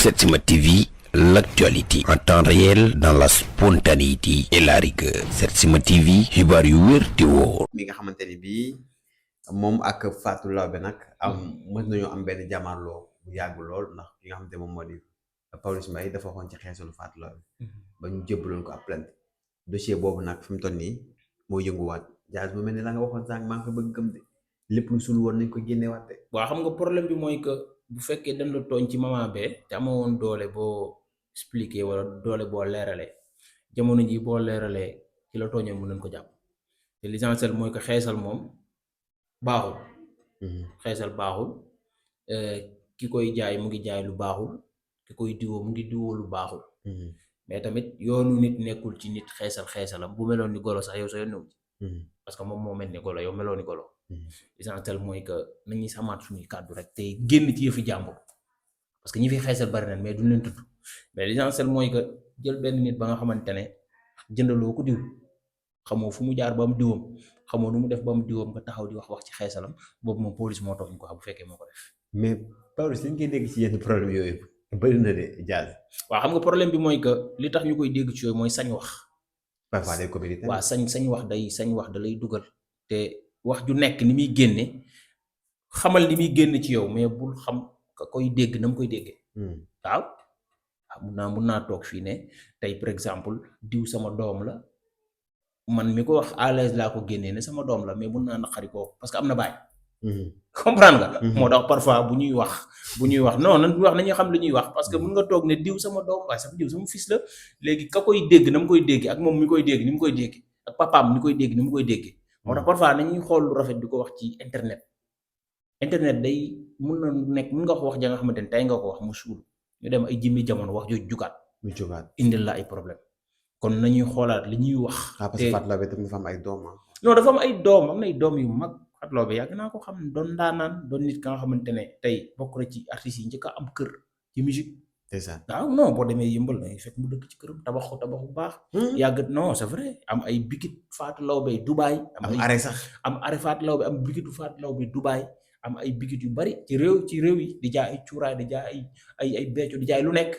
Setsima TV, l'actualité en temps réel dans la spontanéité et la rigueur. Setsima TV, xibaar yu wér te wóor. mi nga xamante ni bii moom ak Fatou Laobé nag mën nañoo am benn jàmmarloo bu yàgg lool ndax ki nga xamante moom moo di Pawlish Mbaye dafa waxoon ci xeesalu Fatou Laobé ba ñu jébbaloon ko ab plainte dossier boobu nag fi mu toll nii moo yënguwaat Diaz mu mel ni la nga waxoon sànq maa ngi ko bëgg gëm de lépp lu sul woon nañ ko génneewaat de. waaw xam nga problème bi mooy que bu fekkee dañ la tooñ ci moment bee te amoo woon doole boo expliquer wala doole boo leeralee jamono ji boo leeralee ci la tooñoon mën nañ ko jàpp te l'essentiel mooy que xeesal moom baaxul. xeesal baaxul ki koy jaay mu ngi jaay lu baaxul ki koy diwoo mu ngi diwoo lu baaxul. mais tamit yoonu nit nekkul ci nit xeesalam bu meloon ni golo sax yow sa yoon ñëw parce que moom moo mel ni golo yow meloon ni golo. l'essentiel mooy que nañuy samaat suñuy kàddu rek te génn ci yëfi jàmbur parce que ñi fi xeesal bari nañ mais duñ leen tudd mais l'essentiel mooy que jël benn nit ba nga xamante ne jëndaloo ko diw xamoo fu mu jaar ba mu diwam xamoo nu mu def ba mu diwam nga taxaw di wax ci xeesalam boobu moom police moo tooñ ko xam bu fekkee moo ko def. mais Pawlish dañ koy dégg ci yenn problème yooyu bëri na de Diaz. waaw xam nga problème bi mooy que li tax ñu koy dégg ci yooyu mooy sañ wax. parfois day communauté. waaw sañ wax da lay dugal te wax ju nekk ni muy génne xamal ni muy génn ci yow mais bul xam ka koy dégg na mu koy déggee. waaw mun naa toog fii ne tey par exemple diw sama doom la man mi ko wax à l'aise laa ko génnee ne sama doom la mais mun naa naqari kooku parce que am na baay. comprendre nga. moo tax parfois bu ñuy wax non nan wax nañu xam li ñuy wax parce que mun nga toog ne diw sama doom waaye sama diw sama fils la léegi ka koy dégg na mu koy dégg ak moom mi koy dégg ni mu koy dégg ak papaam mi koy dégg ni mu koy déggee. moo tax parfois nañuy xool lu rafet di ko wax ci internet day mun nga wax ja nga xamante ne tey nga ko wax mu suul ñu dem ay jimmi jamono wax jooju jugaat indil la ay problème kon nañuy xoolaat li ñuy wax. parce que Fatou Laobé tamit dafa am ay doom. non dafa am ay doom am na ay doom yu mag Fatou Laobé yàgg naa ko xam doon ndaanaan doon nit ka nga xamante ne tey bokk na ci artistes yi njëkk a am kër ci musique. c'est ça waaw non boo demee yëmbal na fekk mu dëkk ci këram tabax ko bu baax. yàgg non c'est vrai am ay bikit Fatou Laobé Dubaï. am arrêt sax am arrêt Fatou Laobé am bikitu Fatou Laobé Dubaï am ay bikit yu bari ci réew yi di jaay ay cuuraay di jaay ay becco di jaay lu nekk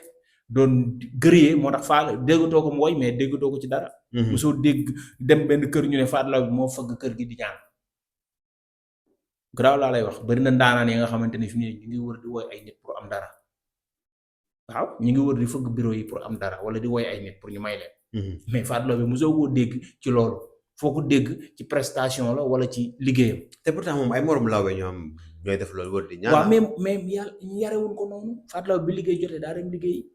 doon gërëyee moo tax Fatou déggatoo ko mu woy mais déggatoo ko ci dara. mosoo dégg dem benn kër ñu ne Fatou Laobé moo fëgg kër gi di ñaan. garaaw laa lay wax bari na ndaanaan yi nga xamante ne fi mu ne ñu ngi wër di woy ay nit pour am dara. waaw ñu ngi wër di fëgg bureau yi pour am dara wala di woy ay nit pour ñu may leen. mais Fatou Laobé mosoo koo dégg ci loolu foo ko dégg ci prestation la wala ci liggéeyam. te pourtant moom ay morom Laobé ñoom ñooy def loolu wër di ñaan. waaw mais yàlla yarewuñ ko noonu Fatou Laobé bi liggéey jotee daa dem liggéey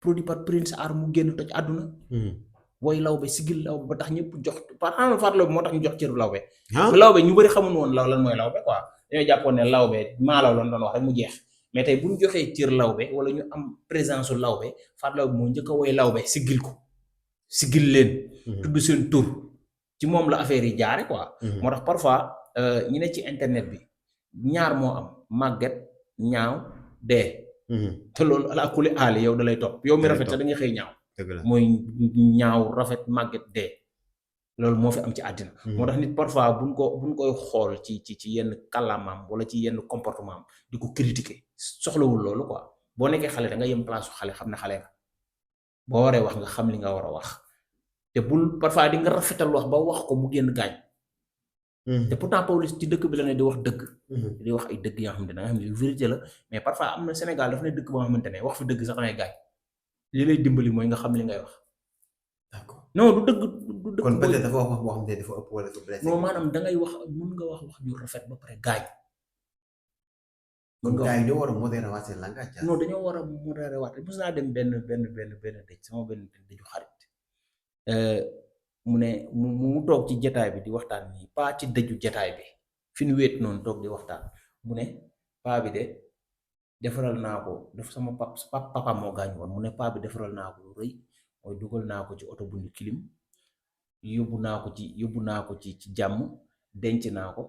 produit par Prince Art mu génn toj àdduna. woy Laobé sigil Laobé ba tax ñëpp jox par exemple Fatou Laobé moo tax ñu jox cëru Laobé. Laobé ñu bëri xamuñu woon lan mooy Laobé quoi dañoo jàppoon ne Laobé maalaw lan doon wax rek mu jeex. mais tey bu ñu joxee cër Laobé wala ñu am présence su Laobé Fatou Laobé moo njëkk a woy Laobé sigil leen. tudd seen tur ci moom la affaire yi jaare quoi. moo tax parfois ñu ne ci internet bi ñaar moo am màgget ñaaw dee. te loolu ala kulli aali yow da lay topp yow mi rafet sax da nga xëy ñaaw. mooy ñaaw rafet màgget dee. loolu moo fi am ci àddina. moo tax nit parfois buñ koy xool ci yenn kàllaamaam wala ci yenn comportement am di ko critiquer soxlawul loolu quoi boo nekkee xale da nga yem place su xale xam ne xale nga boo waree wax nga xam li nga war a wax te bul parfois di nga rafetal wax ba wax ko mu génn gaañ. te pourtant Pawlish ci dëkk bi la ne di wax dëgg. di wax ay dëgg yoo xamante ne da nga xam ne vérité la mais parfois am na Sénégal dafa ne dëkk boo xamante ne wax fi dëgg sax dangay gaañ li lay dimbali mooy nga xam li ngay wax. d'accord non du dëgg. kon peut-être dafa wax boo xam ne dafa ëpp wala dafa blessé. non maanaam dangay wax mun nga wax ju rafet ba pare gaañ. kon gars yi ñoo war a modéré waat seen langage. non dañoo war a modéré waat mos naa dem benn dëj sama benn dëju xarit mu ne mu toog ci jataay bi di waxtaan nii pas ci dëju jataay bi fi ñu wéet noonu toog di waxtaan mu ne paa bi de defaral naa ko def sama papa moo gaañ woon mu ne paa bi defaral naa ko lu rëy mooy dugal naa ko ci oto bu ñu kilim yóbbu naa ko ci jàmm denc naa ko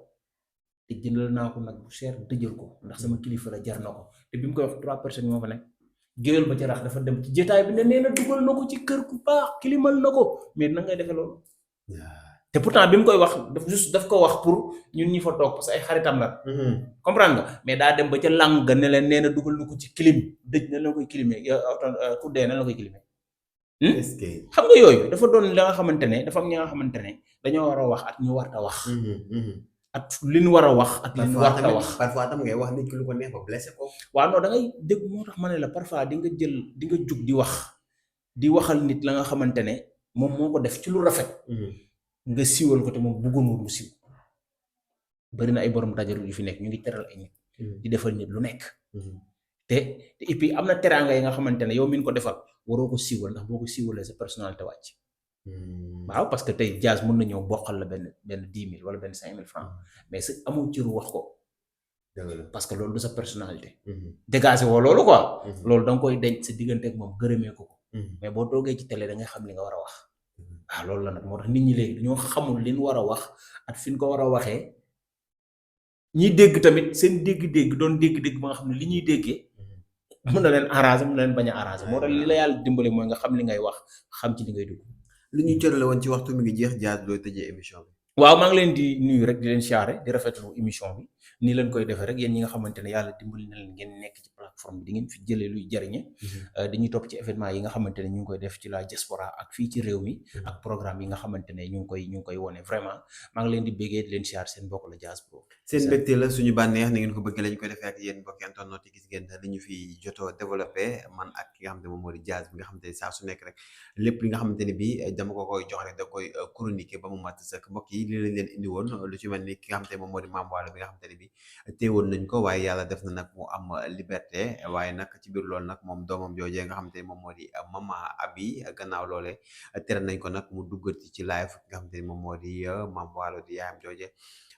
te jëndal naa ko nag bu cher dëjël ko ndax sama kilifa la jar na ko te bi mu koy wax 3 personnes moo fa nekk géwél ba ci rax dafa dem ci jotaay bi ne nee na dugal na ko ci kër ku baax kilimal na ko mais na ngay defee loolu te pourtant bi mu koy wax daf ko wax pour ñun ñi fa toog parce que ay xaritam la comprendre nga mais daa dem ba ca lang ga ne leen nee na dugal na ko ci clim dëj na la koy climé ku dee na la koy climé est-ce que xam nga yooyu dafa doon la nga xamante ne dafa am ñi nga xamante ne dañoo war a wax ak ñu warta wax ak li ñu war a wax ak li ñu warta wax parfois tam ngay wax nit ki lu ko neex ba blessé ko waaw non da ngay dégg moo tax ma ne la parfois di nga jug di wax di waxal nit la nga xamante ne moom moo ko def ci lu rafet nga siiwal ko te moom bëggoon mu siiw bari na ay borom dajaru yu fi nekk ñu ngi teral ay nit di defal nit lu nekk te et puis am na teraanga yi nga xamante ne yow min ko defal waroo ko siiwal ndax boo ko siiwalee sa personnalité wàcc waaw parce que tey Diaz mën na ñëw bokkal la benn 10 000 wala benn 5 000 francs mais sa amul ciru wax ko parce que loolu du sa personnalité dégagé woo loolu quoi loolu da nga koy denc sa diggante ak moom gërëmee ko mais boo toogee ci télé da nga xam li nga war a wax waaw loolu la nag moo tax nit ñi léegi dañoo xamul li ñu war a wax ak fi ñu ko war a waxee ñiy dégg tamit seen dégg-dégg doon dégg-dégg ba nga xam ne li ñuy déggee mën na leen arranger mën na leen bañ a arranger moo tax li la yàlla dimbale mooy nga xam li ngay wax xam ci li ngay dugg. lu ñu cërale woon ci waxtu mi ngi jeex Diaz looy tëjee émission bi. waaw maa ngi leen di nuyu rek di leen siyaare di rafetlu émission bi nii leen koy defee rek yéen ñi nga xamante ne yàlla dimbali na leen ngeen nekk ci plateforme bi di ngeen fi jëlee luy jariñe dañuy topp ci événement yi nga xamante ne ñu ngi koy def ci la diaspora ak fii ci réew mi ak programme yi nga xamante ne ñu ngi koy wone vraiment maa ngi leen di béggee di leen siyaar seen mbokk la Diaz Pro seen mbégte la suñu bànneex ni ngeen ko bëgg lañ koy defee ak yéen mbokk internet yi gis ngeen li ñu fi joto développé man ak ki nga xamante ne moom moo di Diaz bi nga xamante ne saa su nekk rek lépp li nga xamante ne bi dama ko koy jox rek da koy chroniquer ba mu mat sëkk mbokk yi li lañ leen indi woon lu ci mel ni ki nga xamante ne moom moo di Mame Wallo bi nga xamante ne bi teewoon nañ ko waaye yàlla def na nag mu am liberté waaye nag ci biir loolu nag moom doomam joojee nga xamante ne moom moo di Mama Abi gannaaw loolee tere nañ ko nag mu duggati ci live nga xamante ne moom moo di Mame Wallo di yaayam joojee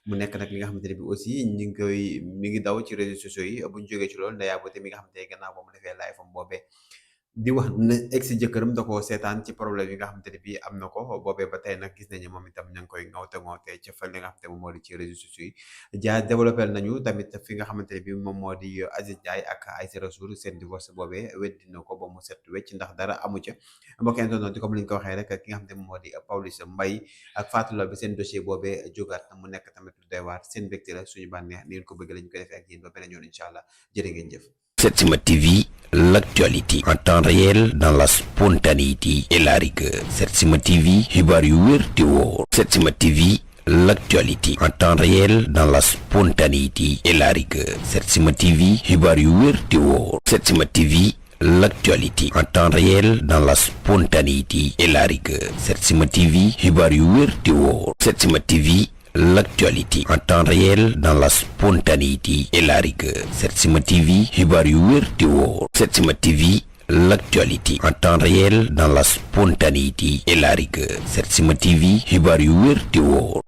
mu nekk nag li nga xamante ne bi aussi mi ngi daw ci réseaux sociaux yi bu ñu jógee ci loolu Ndaya Beauté mi nga xamante ne gannaaw ba mu defee live am boobee di wax ne ex jëkkëram da ko seetaan ci problème yi nga xamante ne bii am na ko boobee ba tey nag gis nañu moom itam ña ngi koy ngawte ca fa li nga xamante ne moom moo di ci réseaux sociaux yi Dia développé nañu tamit fi nga xamante ne bii moom moo di Aziz Ndiaye ak Aïssa Rassoul seen divorce boobee weddi na ko ba mu set wecc ndax dara amu ca mbokk internet di comme li ñu ko waxee rek ki nga xamante ne moom moo di Pawlish Mbaye ak Fatou Laobé seen dossier boobee jógaat na mu nekk tamit lu doy waar seen mbégte la suñu bànneex ni ngeen ko bëgg lañu koy defee ak yéen ba beneen yoon incha allah jërë ngeen jëf. Setsima TV, l'actualité en temps réel dans la spontanéité et la rigueur. Setsima TV, xibaar yu wér te wóor. Setsima TV, l'actualité en temps réel dans la spontanéité et la rigueur. Setsima TV, xibaar yu wér te wóor. Setsima TV, l'actualité en temps réel dans la spontanéité et la rigueur. Setsima TV, xibaar yu wér te wóor. Setsima TV, l'actualité en temps réel dans la spontanéité et la rigueur. Setsima TV, xibaar yu wér te wóor. Setsima TV, l'actualité en temps réel dans la spontanéité et la rigueur. Setsima TV, xibaar yu wér te wóor.